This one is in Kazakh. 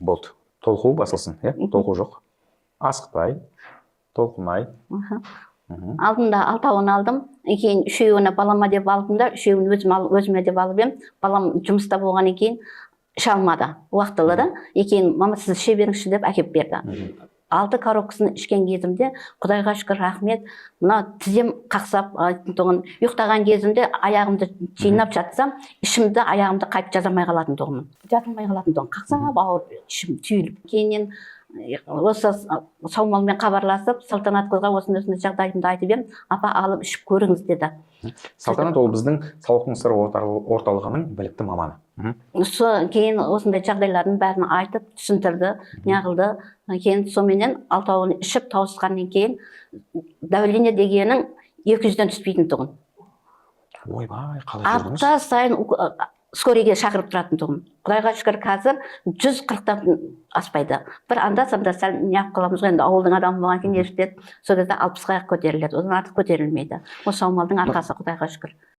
Болды, толқу басылсын, иә. Толқу жоқ, асықпай, толқымай. Алдында алтауын алдым, кейін үшеуін балама деп алдым да, үшеуін өзім ал, өзіме деп алып едім. Балам жұмыста болғаннан кейін іше алмады уақытылы да. И кейін: «Мама, сіз іше беріңізші», – деп әкеліп берді. Алты коробкасын ішкен кезімде, құдайға шүкір, рахмет, мына тізем қақсап айтатын тұғын. Ұйықтаған кезімде аяғымды жинап жатсам, ішімді, аяғымды қайтып жаза алмай қалатын тұғынмын, жата алмай қалатын тұғын, қақсап ауырып, ішім түйіліп. Кейіннен осы саумалмен хабарласып, Салтанат қызға осындай осындай жағдайымды айтып едім. «Апа, алып ішіп көріңіз», – деді. Салтанат ол біздің «Саулықтың сыры» орталығының білікті маманы. Со кейін осындай жағдайлардың бәрін айтып түсіндірді, неғылды. Кейін соменен алтауын ішіп тауысқаннан кейін давление дегенің 200-ден түспейтін тұғын. Ойбай, қалай жүрдіңіз? Апта сайын скорыйге шақырып тұратын тұғын. Құдайға шүкір, қазір 140-тан аспайды. Бір анда санда сәл неғып қаламыз ғой енді, ауылдың адамы болған кейін, ертеді. Сол кезде 60-қа көтеріледі, одан артық көтерілмейді. Осы саумалдың арқасы, құдайға шүкір.